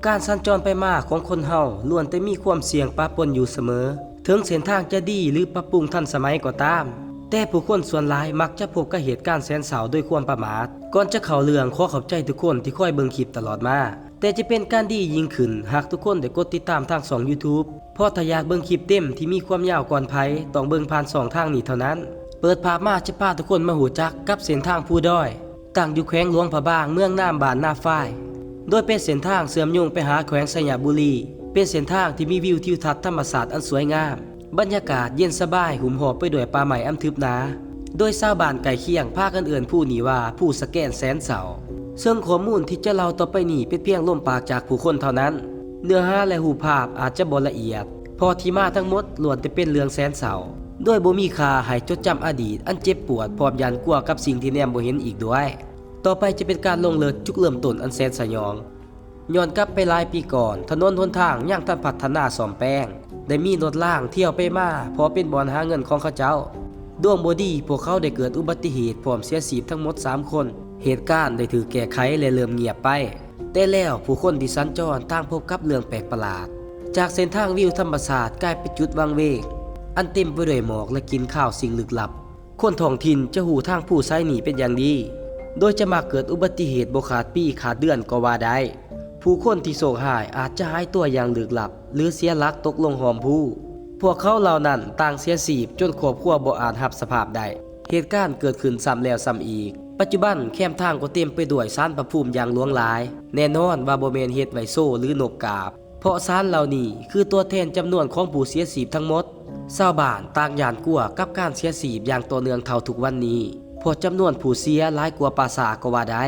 ການສັນຈອນໄປມາຂອງຄົນເຮົາລ້ວນແຕ່ມີຄວາມສ່ຽງປະປົນຢູ່ສະເໝີ. ເຖິງເສັ້ນທາງຈະດີ ຫຼື ປັບປຸງທັນສະໄໝກໍຕາມ, ແຕ່ຜູ້ຄົນສ່ວນຫຼາຍມັກຈະພົບກັບເຫດການແສນເສົ້າໂດຍຄວາມປະໝາດ. ກ່ອນຈະເຂົ້າເລື່ອງ, ຂໍຂອບໃຈທຸກຄົນທີ່ຄອຍເບິ່ງຄລິບຕະຫຼອດມາ. ແຕ່ຈະເປັນການດີຍິ່ງຂຶ້ນ ຫາກທຸກຄົນໄດ້ກົດຕິດຕາມທາງຊ່ອງ YouTube, ເພາະຖ້າຢາກເບິ່ງຄລິບເຕັມທີ່ມີຄວາມຍາວກ່ອນໃຜ, ຕ້ອງເບິ່ງຜ່ານຊ່ອງທາງນີ້ເທົ່ານັ້ນ. ເປີດພາບມາຈະພາທຸກຄົນມາຮູ້ຈັກກັບເສັ້ນທາງພູດອຍ, ຕັ້ງຢູ່ແຂວງຫຼວງພະບາງ, ເມືອງນາມ, ບ້ານນາຝ້າຍ, ໂດຍເປັນເສັ້ນທາງເຊື່ອມໂຍງໄປຫາແຂວງໄຊຍະບູລີ. ເປັນເສັ້ນທາງທີ່ມີວິວທິວທັດທຳມະຊາດອັນສວຍງາມ. ບັນຍາກາດເຢັນສະບາຍ, ຫຸ້ມຮອບໄປດ້ວຍປ່າໄມ້ອັນທຶບໜາ, ໂດຍຊາວບ້ານໃກ້ຄຽງພາກັນເອີ້ນພູນີ້ວ່າພູສະແກນແສນເສົ້າ. ເຊິ່ງຂໍ້ມູນທີ່ຈະເລົ່າຕໍ່ໄປນີ້ເປັນພຽງລົມປາກຈາກຜູ້ຄົນເທົ່ານັ້ນ. ເນື້ອຫາ ແລະ ຮູບພາບອາດຈະບໍ່ລະອຽດ, ເພາະທີ່ມາທັງໝົດລ້ວນແຕ່ເປັນເລື່ອງແສນເສົ້າ, ໂດຍບໍ່ມີຄ່າໃຫ້ຈົດຈຳອະດີດອັນເຈັບປວດ ພ້ອມຢ້ານກົວກັບສິ່ງທີ່ແນມບໍ່ເຫັນອີກດ້ວຍ. ຕໍ່ໄປຈະເປັນການລົງເລິກຈຸດເລີ່ມຕົ້ນອັນແສນສະຫຍອງ. ຍ້ອນກັບໄປຫຼາຍປີກ່ອນ, ຖະໜົນຫົນທາງຍັງທັນພັດທະນາສ້ອມແປງ, ໄດ້ມີລົດລາງທ່ຽວໄປມາ ເພາະເປັນບ່ອນຫາເງິນຂອງເຂົາເຈົ້າ. ດວງບໍ່ດີ, ພວກເຂົາໄດ້ເກີດອຸບັດຕິເຫດ ພ້ອມເສຍຊີບທັງໝົດສາມຄົນ. ເຫດການໄດ້ຖືກແກ້ໄຂ ແລະ ເລີ່ມງຽບໄປ. ແຕ່ແລ້ວຜູ້ຄົນທີ່ສັນຈອນຕ່າງພົບກັບເລື່ອງແປກປະຫຼາດ. ຈາກເສັ້ນທາງວິວທຳມະຊາດກາຍເປັນຈຸດວັງເວງ ອັນເຕັມໄປດ້ວຍໝອກ ແລະ ກິ່ນຄາວສິ່ງລຶກລັບ. ຄົນທ້ອງຖິ່ນຈະຮູ້ທາງພູສາຍນີ້ເປັນຢ່າງດີ, ໂດຍຈະມັກເກີດອຸບັດຕິເຫດບໍ່ຂາດປີຂາດເດືອນກໍວ່າໄດ້. ຜູ້ຄົນທີ່ໂຊກຮ້າຍອາດຈະຫາຍຕົວຢ່າງລຶກລັບ ຫຼື ເສຍຫຼັກຕົກລົງຮ່ອມພູ. ພວກເຂົາເຫຼົ່ານັ້ນຕ່າງເສຍຊີບຈົນຄອບຄົວບໍ່ອາດຮັບສະພາບໄດ້. ເຫດການເກີດຂຶ້ນຊ້ຳແລ້ວຊ້ຳອີກ. ປັດຈຸບັນແຄມທາງກໍເຕັມໄປດ້ວຍສານພະພູມຢ່າງຫຼວງຫຼາຍ. ແນ່ນອນວ່າບໍ່ແມ່ນເຮັດໄວ້ໂຊ ຫຼື ນົບກາບ, ເພາະສານເຫຼົ່ານີ້ຄືຕົວແທນຈຳນວນຂອງຜູ້ເສຍຊີບທັງໝົດ. ຊາວບ້ານຕ່າງຢ້ານກົວກັບການເສຍຊີບຢ່າງຕໍ່ເນື່ອງເທົ່າທຸກວັນນີ້, ເພາະຈຳນວນຜູ້ເສຍຫຼາຍກວ່າປ່າຊ້າກໍວ່າໄດ້.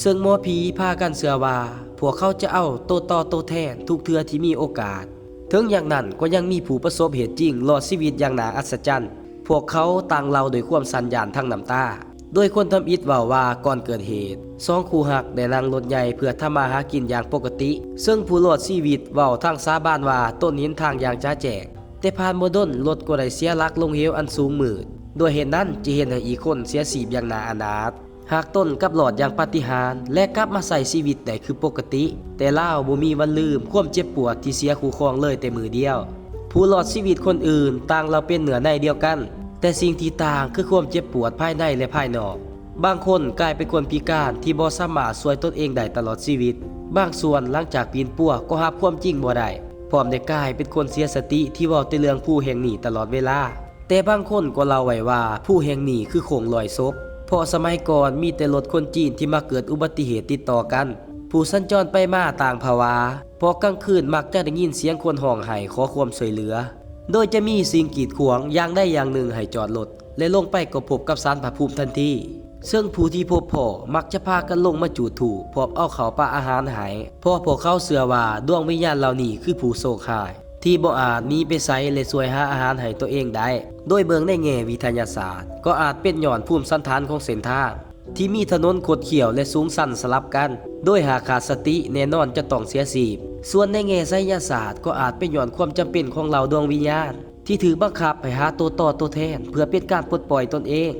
ເຊິ່ງໝໍຜີພາກັນເຊື່ອວ່າ ພວກເຂົາຈະເອົາໂຕຕໍ່ໂຕແທນທຸກເທື່ອທີ່ມີໂອກາດ. ເຖິງຢ່າງນັ້ນກໍຍັງມີຜູ້ປະສົບເຫດຈິງລອດຊີວິດຢ່າງໜ້າອັດສະຈັນ. ພວກເຂົາຕ່າງເລົ່າດ້ວຍຄວາມສັ່ນຢ້ານທັງນ້ຳຕາ. ໂດຍຄົນທຳອິດເວົ້າວ່າ ກ່ອນເກີດເຫດ, ສອງຄູ່ຮັກໄດ້ນັ່ງລົດໃຫຍ່ເພື່ອທຳມາຫາກິນຢ່າງປົກກະຕິ, ເຊິ່ງຜູ້ລອດຊີວິດເວົ້າທັງສາບານວ່າຕົນເຫັນທາງຢ່າງຈະແຈ້ງ, ແຕ່ຜ່ານບໍ່ດົນລົດກໍໄດ້ເສຍຫຼັກລົງເຫວອັນສູງມືດ. ດ້ວຍເຫດນັ້ນຈຶ່ງເຮັດໃຫ້ອີກຄົນເສຍຊີບຢ່າງໜ້າອະນາດ. ຫາກຕົນກັບລອດຢ່າງປາຕິຫານ ແລະ ກັບມາໃຊ້ຊີວິດໄດ້ຄືປົກກະຕິ, ແຕ່ລາວບໍ່ມີວັນລືມຄວາມເຈັບປວດທີ່ເສຍຄູ່ຄອງເລີຍແຕ່ມື້ດຽວ. ຜູ້ລອດຊີວິດຄົນອື່ນຕ່າງລາວເປັນເນື້ອໃນດຽວກັນ, ແຕ່ສິ່ງທີ່ຕ່າງຄືຄວາມເຈັບປວດພາຍໃນ ແລະ ພາຍນອກ. ບາງຄົນກາຍເປັນຄົນພິການທີ່ບໍ່ສາມາດຊ່ວຍຕົນເອງໄດ້ຕະຫຼອດຊີວິດ. ບາງສ່ວນຫຼັງຈາກປິ່ນປົວກໍຮັບຄວາມຈິງບໍ່ໄດ້, ພ້ອມໄດ້ກາຍເປັນຄົນເສຍສະຕິທີ່ເວົ້າແຕ່ເລື່ອງພູແຫ່ງນີ້ຕະຫຼອດເວລາ. ແຕ່ບາງຄົນກໍເລົ່າໄວ້ວ່າພູແຫ່ງນີ້ຄືໂຄ້ງລອຍສົບ, ເພາະສະໄໝກ່ອນມີແຕ່ລົດຄົນຈີນທີ່ມັກເກີດອຸບັດຕິເຫດຕິດຕໍ່ກັນ. ຜູ້ສັນຈອນໄປມາຕ່າງຜະວາ, ເພາະກາງຄືນມັກຈະໄດ້ຍິນສຽງຄົນຮ້ອງໄຫ້ຂໍຄວາມຊ່ວຍເຫຼືອ, ໂດຍຈະມີສິ່ງກີດຂວາງຢ່າງໃດຢ່າງໜຶ່ງໃຫ້ຈອດລົດ ແລະ ລົງໄປກໍພົບກັບສານພະພູມທັນທີ. ເຊິ່ງຜູ້ທີ່ພົບພໍ້ມັກຈະພາກັນລົງມາຈູດທູບ ພ້ອມເອົາເຂົ້າປະອາຫານໃຫ້, ເພາະພວກເຂົາເຊື່ອວ່າດວງວິນຍານເຫຼົ່ານີ້ຄືຜູ້ໂຊກຮ້າຍ ທີ່ບໍ່ອາດໜີໄປໃສ ແລະ ຊ່ວຍຫາອາຫານໃຫ້ຕົວເອງໄດ້. ໂດຍເບິ່ງໃນແງ່ວິທະຍາສາດ, ກໍອາດເປັນຍ້ອນພູມສັນຖານຂອງເສັ້ນທາງ ທີ່ມີຖະໜົນຄົດຄ້ຽວ ແລະ ສູງຊັນສະຫຼັບກັນ, ໂດຍຫາກຂາດສະຕິ, ແນ່ນອນຈະຕ້ອງເສຍຊີບ. ສ່ວນໃນແງ່ໄສຍະສາດ, ກໍອາດເປັນຍ້ອນຄວາມຈຳເປັນຂອງເຫຼົ່າດວງວິນຍານ ທີ່ຖືກບັງຄັບໃຫ້ຫາໂຕຕໍ່ໂຕແທນ ເພື່ອເປັນການປົດປ່ອຍຕົນເອງ.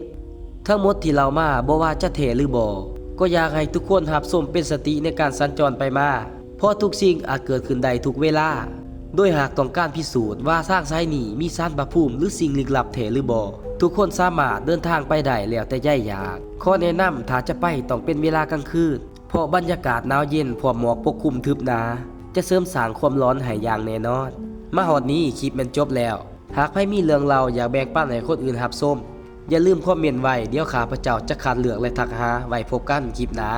ທັງໝົດທີ່ເລົ່າມາ, ບໍ່ວ່າຈະແທ້ຫຼືບໍ່, ກໍຢາກໃຫ້ທຸກຄົນຮັບຊົມເປັນສະຕິໃນການສັນຈອນໄປມາ, ເພາະທຸກສິ່ງອາດເກີດຂຶ້ນໄດ້ທຸກເວລາ. ໂດຍຫາກຕ້ອງການພິສູດວ່າທາງສາຍນີ້ມີສານພະພູມ ຫຼື ສິ່ງລຶກລັບແທ້ຫຼືບໍ່, ທຸກຄົນສາມາດເດີນທາງໄປໄດ້ແລ້ວແຕ່ໃຈຢາກ. ຂໍແນະນຳ, ຖ້າຈະໄປ, ຕ້ອງເປັນເວລາກາງຄືນ, ເພາະບັນຍາກາດໜາວເຢັນ ພ້ອມໝອກປົກຄຸມທຶບໜາ ຈະເສີມສ້າງຄວາມຫຼອນໃຫ້ຢ່າງແນ່ນອນ. ມາຮອດນີ້, ຄລິບແມ່ນຈົບແລ້ວ. ຫາກໃຜມີເລື່ອງເລົ່າຢາກແບ່ງປັນໃຫ້ຄົນອື່ນຮັບຊົມ, ຢ່າລືມຄອມເມັນໄວ້, ດຽວຂ້າພະເຈົ້າຈະຄັດເລືອກ ແລະ ທັກຫາ. ໄວ້ພົບກັນຄລິບໜ້າ.